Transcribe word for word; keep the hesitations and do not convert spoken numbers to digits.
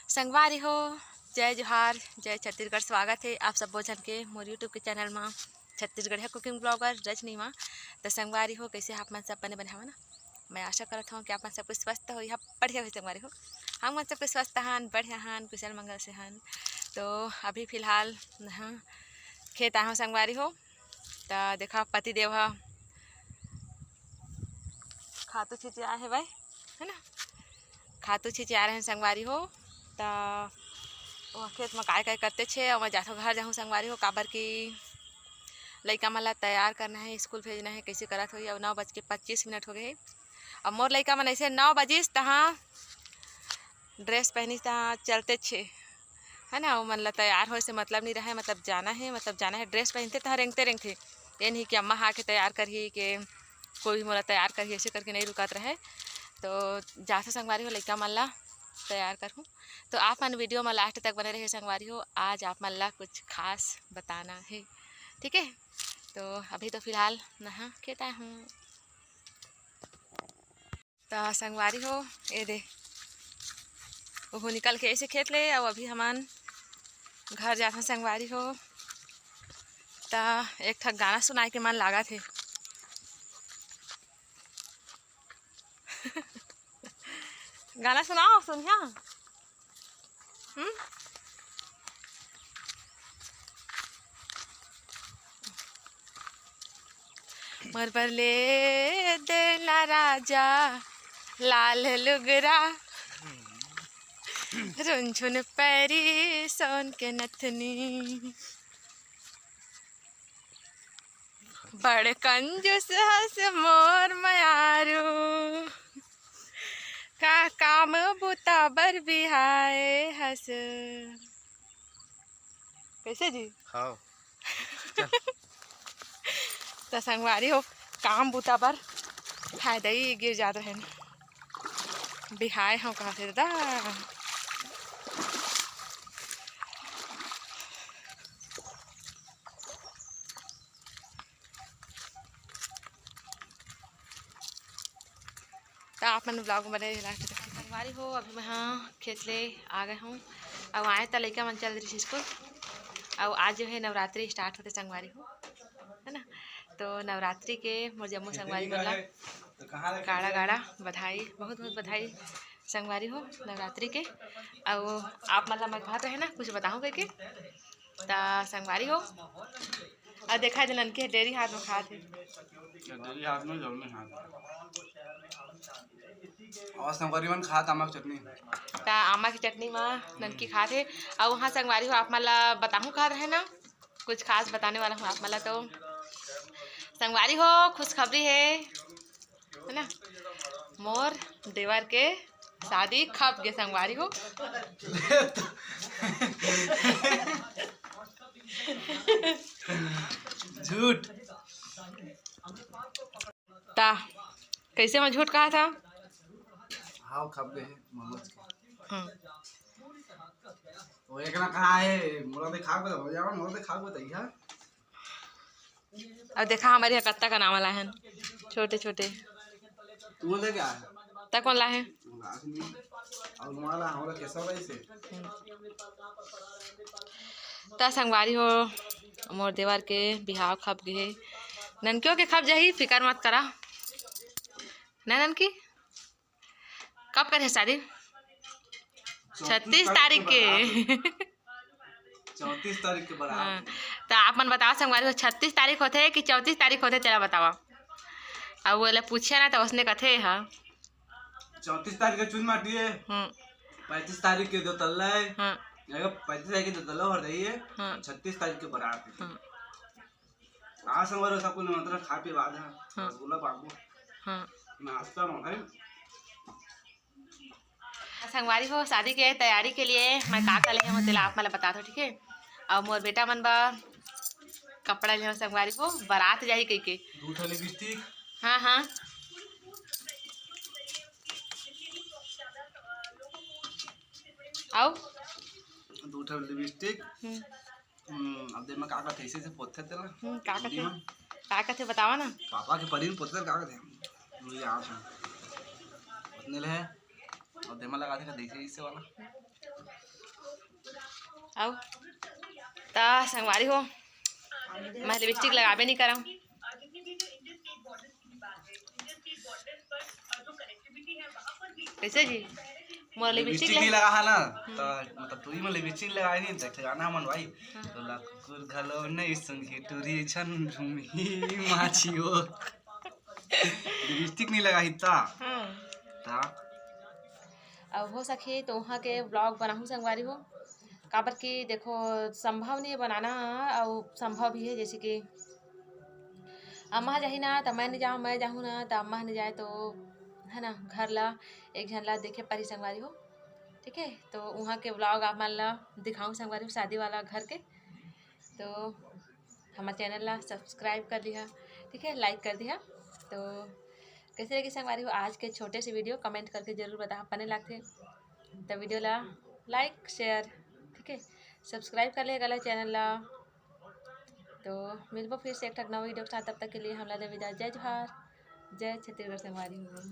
संगवारी हो, जय जोहार, जय छत्तीसगढ़। स्वागत हे आप सब्बो झन के मोर YouTube के चैनल मा, छत्तीसगढ़िया कुकिंग ब्लॉगर रजनी मा। त संगवारी हो, कइसे आप मन सब? बने बने हव ना? मैं आशा करत हव कि आप मन सब कुछ स्वस्थ होही, बढ़िया होही संगवारी हो। हम मन सब कुछ स्वस्थ हन, बढ़िया हन, कुशल मंगल से हन। तो अभी फिलहाल, हाँ, खेत आए हव संगवारी हो। त देखा, पति देव ह खातू छिंचे आए हे भाई, है ना? खातू छिंचे आए रहे संगवारी हो। त वो खेत में काय काय करते छे, अउ मैं जाथों घर जाहूँ संगवारी हो, काबर कि लइका मन ला तैयार करना हे, स्कूल भेजना हे, कइसे करत होही। अउ नौ बज के पच्चीस मिनट हो गए हे। अब मोर लइका मन ऐसे नौ बजिस तहाँ ड्रेस पहनिस तहाँ चलते छे, है ना? वो मन ला तैयार होए से मतलब नहीं रहे, मतलब जाना है, मतलब जाना है, ड्रेस पहनते तहाँ रेंगते रेंगते। ये नहीं कि अम्मा हा के तैयार करही, के कोई भी मोला तैयार करही, ऐसे करके नहीं रुकत रहे। तो जाथों संगवारी हो, लइका मन ला तैयार करहूँ। तो आप मन वीडियो में लास्ट तक बने रहे संगवारी हो, आज आप मन ला कुछ खास बताना है, ठीक है? तो अभी तो फिलहाल नहा के आए हूँ। त संगवारी हो, ए दे, ओहो निकल के ऐसे खेत ले, अउ अभी हमन घर जाथन संगवारी हो। त एक ठक गाना सुनाए के मन लागत हे। गाना सुनाओ, सुनिया। हम्म? मोर बर ले देना राजा लाल लुगरा, रुनझुन पैरी सोन के नथनी। बड़ कंजूस हस मोर मयारू, का काम बुता बर बिहाए हस। कैसे जी? हाँ। त संगवारी हो, काम बुता बर फायदा ही गिर जात रहे। बिहाए हव कहा थे दादा। त आप मन vlog में बने रहे last तक। संगवारी हो, अभी मैं हा खेत ले आ गए हूँ। अब आए त लइका मन चल रही स्कूल। अब आज जो है नवरात्रि start होते संगवारी हो, है ना? तो नवरात्रि के मोर जम्मो संगवारी मन ला गाड़ा गाड़ा बधाई, बहुत बहुत बधाई संगवारी हो नवरात्रि के। अउ आप मन ला मैं कहत रहे ना कुछ बताहूँ कहिके, त संगवारी हो, अउ देखा दे ननकी डेरी हाथ में खात हे। डेरी हाथ में जौने हाथ। और संगवारी मन खात आमा के चटनी। त आमा के चटनी में ननकी खात हे। अउ वहाँ संगवारी हो आप मन ला बताहूँ कहत रहे ना, कुछ खास बताने वाला हूँ आप मन ला। तो संगवारी हो, खुशखबरी है, है ना? मोर देवर के शादी खप गे संगवारी हो। झूठ। ता कैसे मैं झूठ कहा था? हाँ, खप गए हैं मनोज के। हम्म। वो एक ना कहा है, मोला दिखा के हो जाओ, मोला दिखा के बताइए। अब देखा हमारे यहाँ कत्ता का नाम वाला है, छोटे छोटे। तू ले क्या है? ता कौन ला है? और हमारा हमारा कैसा भाई से? त संगवारी हो, मोर देवर के बिहाव खप गे हे। ननकियों के खप जाही, फिकर मत करा। ना ननकी, कब करे शादी? छत्तीस तारीख के। चौंतीस तारीख के बारात। हाँ, त आप मन बताओ संगवारी हो, छत्तीस तारीख होथे कि चौंतीस तारीख होथे, तेला बतावा। अब वो ला पूछे ना त उसने कथे हा। चौंतीस तारीख के चुन माटी है। हम्म। पैंतीस तारीख के दो तल्ला है। हाँ। अगर पैंतीस तारीख के दो तल्ला भर जाइए, हाँ। छत्तीस तारीख के बारात है। हाँ। आज संगवारी हो, सबको निमंत्रण, खा पी बाद है। हाँ। रसगुल्ला बांटो। हाँ। नाश्ता में है। संगवारी हो, शादी के तैयारी के लिए मैं का का ले हूँ, तेला आप मन ला बता दो, ठीक है? और मोर बेटा मन बर कपड़ा ले हूँ संगवारी हो, बारात जाही कह के। दू ठो लिपस्टिक। हाँ, हाँ। आओ। दू ठो लिपस्टिक। हम्म। हम्म, अब देख मैं का का कैसे से पोतथे तेला। हम्म, का का थे? हाँ। का का थे बतावा ना। पापा के परी में पोतथे का का थे? मुझे याद है। उतने ले है। और देमा लगा देगा देसी इसे वाला। आओ। त संगवारी हो, मैं लिपस्टिक लगाबे नहीं करम। कैसे जी? मोर लिपस्टिक लिपस्टिक नहीं ले- लगा है ना, तो मतलब तू ही में लिपस्टिक लगाए नहीं, देख गाना मन भाई। हाँ। तो ला कुकुर घलो नहीं संगे टूरी झन झुमही माछी हो। लिपस्टिक नहीं लगाही ता। हाँ। ता। अब हो सके तो वहाँ के ब्लॉग बनाहूँ संगवारी हो, काबर कि देखो संभव नहीं है बनाना, और संभव भी है जैसे कि अम्मा जाही ना त मैं नहीं जाऊँ, मैं जाहूँ ना त अम्मा नहीं जाए, तो है ना घर ला एक झन ला देखे परी संगवारी हो। ठीक है, तो वहाँ के ब्लॉग आप मन ला दिखाऊँ संगवारी हो, शादी वाला घर के। तो हमारे चैनल ला सब्सक्राइब कर दिहा, ठीक है, लाइक कर दिहा। तो कैसे लगी संगवारी हो आज के छोटे से वीडियो, कमेंट करके जरूर बताहा, बने लागथे तो वीडियो ला लाइक शेयर, ठीक है, सब्सक्राइब कर लेगा चैनल ला। तो मिलबो फिर से एक ठक नवा वीडियो के साथ, तब तक के लिए हमला दे विदा। जय जोहार, जय छत्तीसगढ़ संगवारी हो।